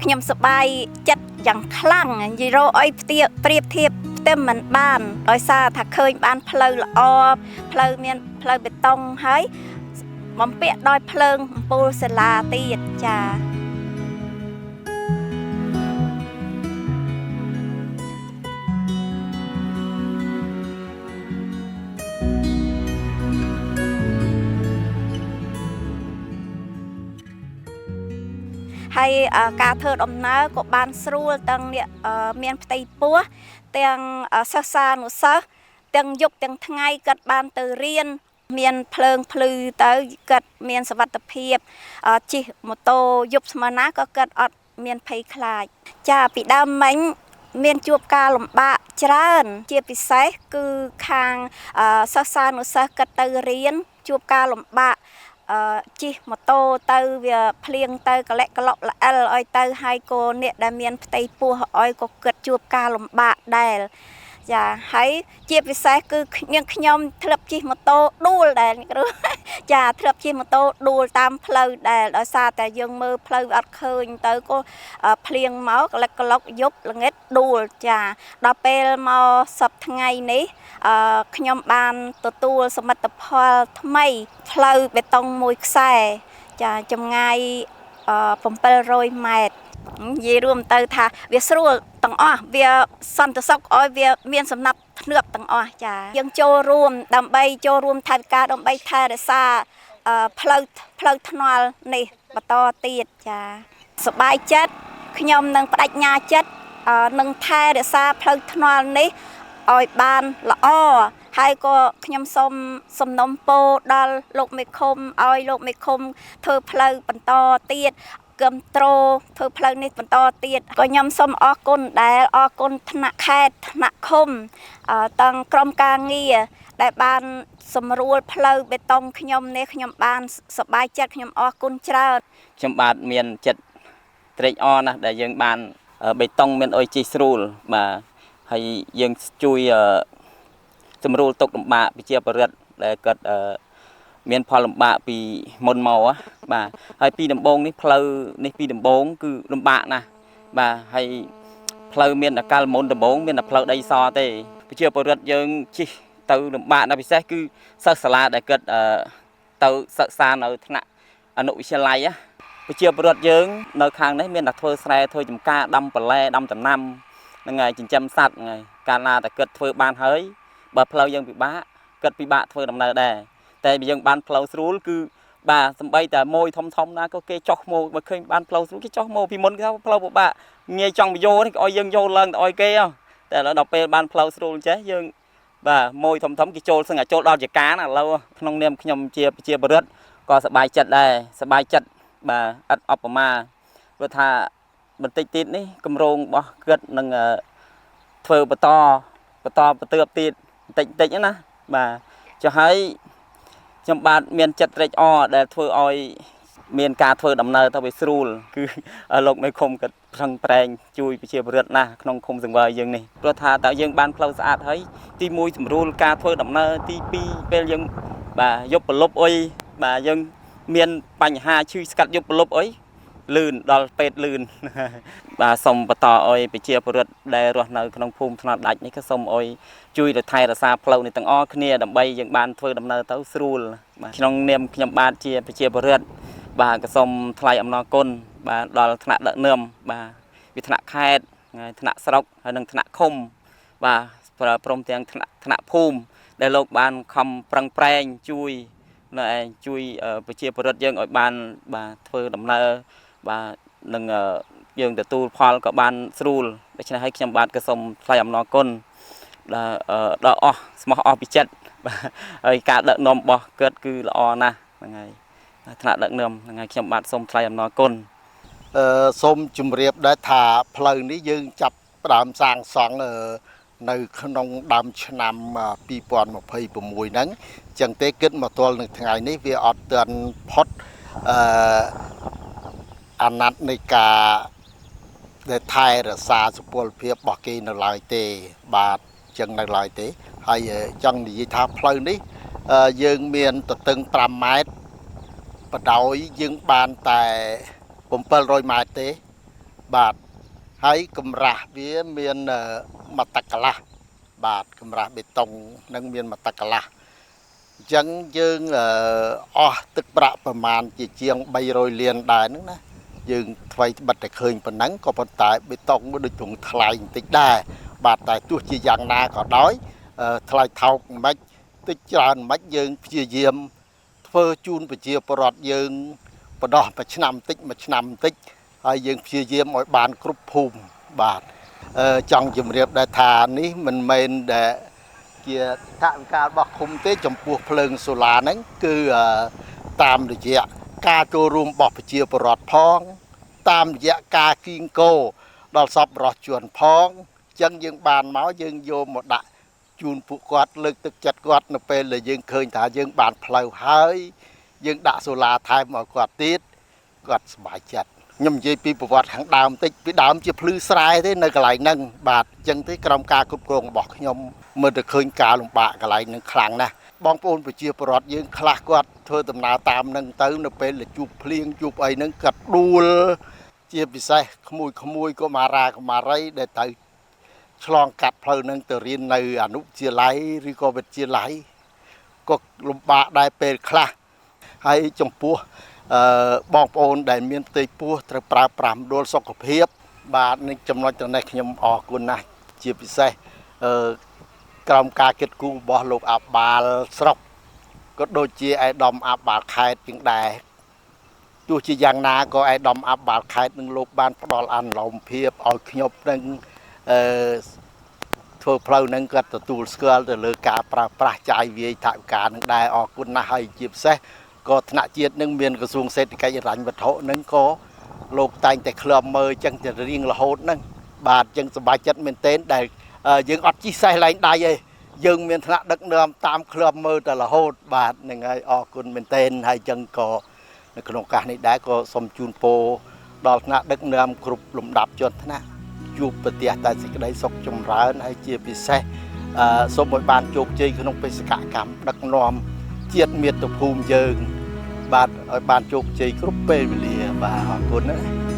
ខ្ញុំសប្បាយចិត្តយ៉ាងខ្លាំងនិយាយរកអីផ្ទៀប្រៀបធៀបផ្ទឹមមិនបានដោយសារថាឃើញបានផ្លូវល្អផ្លូវមានផ្លូវបេតុងហើយបំពាក់ដោយភ្លើងអំពូលសាលាទៀតចា៎ ហើយការធ្វើដំណើរក៏បានស្រួលទាំងអ្នកមានផ្ទៃពោះទាំងសិស្សានុសិស្សទាំងយប់ទាំងថ្ងៃគាត់បានទៅរៀនមានភ្លើងភ្លឺទៅគាត់មានសុវត្ថិភាពជិះម៉ូតូយប់ស្មើណាក៏គាត់អត់មានភ័យខ្លាចចាពីដើមមិញមានជួបការលំបាកច្រើនជាពិសេសគឺខាងសិស្សានុសិស្សគាត់ទៅរៀនជួបការលំបាកជិះម៉ូតូទៅវាភ្លៀងទៅកលៈកលក់ល្អិលឲ្យទៅហើយក៏អ្នកដែលមានផ្ទៃពោះឲ្យក៏គិតជួបការលំបាកដែរចាហើយជាពិសេសគឺនាងខ្ញុំធ្លាប់ជិះម៉ូតូដួលដែរអ្នកគ្រូចាធ្លាប់ជិះម៉ូតូដួលតាមផ្លូវដែរដោយសារតែយើងមើលផ្លូវអត់ឃើញទៅក៏ភ្លៀងមកកលិកកលុកយប់ល្ងិតដួលចាដល់ពេលមកសប្តាហ៍ថ្ងៃនេះខ្ញុំបានទទួលសមិទ្ធផលថ្មីផ្លូវបេតុងមួយខ្សែចាចម្ងាយ700ម៉ែត្រនិយាយរួមទៅថាវាស្រួលទាំងអស់វាសន្តិសុខឲ្យវាមានសំណັບធ្នាប់ទាំងអស់ចាយើងចូលរួមដើម្បីចូលរួមថវិកាដើម្បីថែរក្សាផ្លូវថ្នល់នេះបន្តទៀតចាសប្បាយចិត្តខ្ញុំនឹងបដិញ្ញាចិត្តនឹងថែរក្សាផ្លូវថ្នល់នេះឲ្យបានល្អហើយក៏ខ្ញុំសូមសំណូមពរដល់លោកមេឃុំឲ្យលោកមេឃុំធ្វើផ្លូវបន្តទៀតគំត្រូធ្វើផ្លូវនេះបន្តទៀតក៏ខ្ញុំសូមអរគុណដែលអរគុណថ្នាក់ខេត្តថ្នាក់ឃុំទាំងក្រុមការងារដែលបានសម្រួលផ្លូវបេតុងខ្ញុំនេះខ្ញុំបានសប្បាយចិត្តខ្ញុំអរគុណច្រើនខ្ញុំបាទមានចិត្តត្រេកអរណាស់ដែលយើងបានបេតុងមានអុយជិះស្រួលបាទហើយយើងជួយសម្រួលទុកលំបាកប្រជាពលរដ្ឋដែលគាត់មានផលលំបាកពីមុនមកបាទហើយពីដំបូងនេះផ្លូវនេះពីដំបូងគឺលំបាកណាស់បាទហើយផ្លូវមានតែកាលមុនដំបូងមានតែផ្លូវដីសទេប្រជាពលរដ្ឋយើងជិះទៅលំបាកណាស់ពិសេសគឺសិស្សសាលាដែលគាត់ទៅសិក្សានៅថ្នាក់អនុវិទ្យាល័យប្រជាពលរដ្ឋយើងនៅខាងនេះមានតែធ្វើស្រែធ្វើចម្ការដាំបន្លែដាំដំណាំហ្នឹងហើយចិញ្ចឹមសត្វហ្នឹងហើយកាលណាតែគាត់ធ្វើបានហើយបើផ្លូវយើងពិបាកគាត់ពិបាកធ្វើដំណើរដែរតែយើងបានផ្លូវស្រួលគឺបាទសំបីតែម៉ួយធំធំណាក៏គេចោះមកបើឃើញបានផ្លូវស្រួលគេចោះមកពីមុនគេថាផ្លូវពិបាកងាយចង់មកយកនេះគេឲ្យយើងយកឡើងទៅឲ្យគេតែឥឡូវដល់ពេលបានផ្លូវស្រួលចេះយើងបាទម៉ួយធំធំគេចូលសឹងតែចូលដល់ចកាណាឥឡូវក្នុងនាមខ្ញុំជាប្រជាពលរដ្ឋក៏សប្បាយចិត្តដែរសប្បាយចិត្តបាទឥតអបមាព្រោះថាបន្តិចទៀតនេះគម្រោងរបស់គាត់នឹងធ្វើបន្តបន្តបន្ទាប់ទៀតបន្តិចបន្តិចណាបាទចុះហើយខ្ញុំបាទមានចិត្តត្រេកអរដែលធ្វើឲ្យមានការធ្វើដំណើរទៅវាស្រួលគឺលោកមេឃុំគាត់ប្រឹងប្រែងជួយប្រជាពលរដ្ឋណាស់ក្នុងឃុំសង្វើយើងនេះព្រោះថាតើយើងបានផ្លូវស្អាតហើយទី1សម្រួលការធ្វើដំណើរទី2ពេលយើងបាទយប់ប្រលប់អុយបាទយើងមានបញ្ហាឈឺស្កាត់យប់ប្រលប់អុយលឿនដល់ពេទ្យលឿនបាទសូមបន្តឲ្យប្រជាពលរដ្ឋដែលរស់នៅក្នុងភូមិថ្នល់ដាច់នេះក៏សូមឲ្យជួយទៅថែរក្សាផ្លូវនេះទាំងអស់គ្នាដើម្បីយើងបានធ្វើដំណើរទៅស្រួលបាទក្នុងនាមខ្ញុំបាទជាប្រជាពលរដ្ឋបាទក៏សូមថ្លែងអំណរគុណបាទដល់ថ្នាក់ដឹកនាំបាទពីថ្នាក់ខេត្តថ្នាក់ស្រុកហើយនិងថ្នាក់ឃុំបាទព្រមទាំងថ្នាក់ភូមិដែលលោកបានខំប្រឹងប្រែងជួយនៅឯងជួយប្រជាពលរដ្ឋយើងឲ្យបានបាទធ្វើដំណើរបាទនឹងយើងទទួលផលក៏បានស្រួលដូច្នេះហើយខ្ញុំបាទក៏សូមថ្លែងអំណរគុណដល់អស់ស្មោះអស់ពីចិត្តបាទហើយការដឹកនាំរបស់គាត់គឺល្អណាស់ហ្នឹងហើយថ្នាក់ដឹកនាំហ្នឹងហើយខ្ញុំបាទសូមថ្លែងអំណរគុណសូមជម្រាបដែរថាផ្លូវនេះយើងចាប់ផ្ដើមសាងសង់នៅក្នុងដើមឆ្នាំ2026ហ្នឹងចឹងទេគិតមកទល់នឹងថ្ងៃនេះវាអត់ទាន់ផុតអាណត្តិនៃការដែលថែរក្សាសុពលភាពរបស់គេនៅឡើយទេបាទចឹងនៅឡើយទេហើយចង់និយាយថាផ្លូវនេះយើងមានទទឹង5ម៉ែត្របដោយយើងបានតែ700ម៉ែត្រទេ បាទហើយកម្រាស់វាមានមួយតឹកកន្លះបាទកម្រាស់បេតុងនឹងមានមួយតឹកកន្លះអញ្ចឹងយើងអស់ទឹកប្រាក់ប្រមាណជាជាង300លានដែរហ្នឹងណាយើងថ្មីបិទតែឃើញប៉ុណ្ណឹងក៏ប៉ុន្តែបេតុងវាដូចទ្រង់ថ្លៃបន្តិចដែរបាទតែទោះជាយ៉ាងណាក៏ដោយថ្លៃថោកមិនតិចច្រើនមិនយើងព្យាយាមធ្វើជូនប្រជាពលរដ្ឋយើងបដោះមួយឆ្នាំតិចមួយឆ្នាំតិចហើយយើងព្យាយាមឲ្យបានគ្រប់ភូមិបាទចង់ជម្រាបដែរថានេះមិនមែនដែលជាថវិការបស់ឃុំទេចំពោះភ្លើងសូឡាហ្នឹងគឺតាមរយៈការចូលរួមរបស់ប្រជាពលរដ្ឋផងតាមរយៈការគៀងគោដល់សពរស់ជួនផងអញ្ចឹងយើងបានមកយើងយកមកដាក់ជូនពួកគាត់លើកទឹកចិត្តគាត់នៅពេលដែលយើងឃើញថាយើងបានផ្លូវហើយយើងដាក់សូឡាថែមឲ្យគាត់ទៀតគាត់សប្បាយចិត្តខ្ញុំនិយាយពីប្រវត្តិខាងដើមតិចពីដើមជាភ្លឺស្រែទេនៅកន្លែងហ្នឹងបាទអញ្ចឹងទេក្រោមការគ្រប់គ្រងរបស់ខ្ញុំមើលទៅឃើញការលំបាកកន្លែងហ្នឹងខ្លាំងណាស់បងប្អូនប្រជាពលរដ្ឋយើងខ្លះគាត់ធ្វើដំណើរតាមហ្នឹងទៅនៅពេលដែលជួបភ្លៀងជួបអីហ្នឹងគាត់ដួលជាពិសេសក្មួយក្មួយកុមារាកុមារីដែលទៅឆ្លងកាត់ផ្លូវហ្នឹងទៅរៀននៅអនុវិទ្យាល័យឬក៏វិទ្យាល័យក៏លំបាកដែរពេលខ្លះហើយចំពោះបងប្អូនដែលមានផ្ទៃពោះត្រូវប្រើប្រាស់មណ្ឌលសុខភាពបាទនឹងចំណុចទាំងនេះខ្ញុំអរគុណណាស់ជាពិសេសក្រោមការគិតគូររបស់លោកអាបាលស្រុកក៏ដូចជាឯកឧត្តមអាបាលខេត្តជាងដែរទោះជាយ៉ាងណាក៏ឯកឧត្តមអាបាលខេត្តនឹងលោកបានផ្ដល់អនុលោមភាពឲ្យខ្ញុំនឹងធ្វើផ្លូវនឹងគាត់ទទួលស្គាល់ទៅលើការប្រើប្រាស់ចាយវាយថវិកានឹងដែរអរគុណណាស់ហើយជាពិសេសក៏ថ្នាក់ជាតិនឹងមានក្រសួងសេដ្ឋកិច្ចហិរញ្ញវត្ថុនឹងក៏លោកតែងតែឃ្លាំមើលចឹងទៅរៀងរហូតហ្នឹងបាទចឹងសប្បាយចិត្តមែនទែនដែលយើងអត់ជិះសេះឡើងដៃទេយើងមានថ្នាក់ដឹកនាំតាមឃ្លាំមើលតែរហូតបាទហ្នឹងហើយអរគុណមែនទែនហើយចឹងក៏នៅក្នុងឱកាសនេះដែរក៏សូមជូនពរដល់ថ្នាក់ដឹកនាំគ្រប់លំដាប់ជាន់ថ្នាក់ជួបប្រទះតែសេចក្តីសុខចម្រើនហើយជាពិសេសសូមឲ្យបានជោគជ័យក្នុងបេសកកម្មដឹកនាំជាតិមាតុភូមិយើងបាទឲ្យបានជោគជ័យគ្រប់ពេលវេលាបាទអរគុណណា។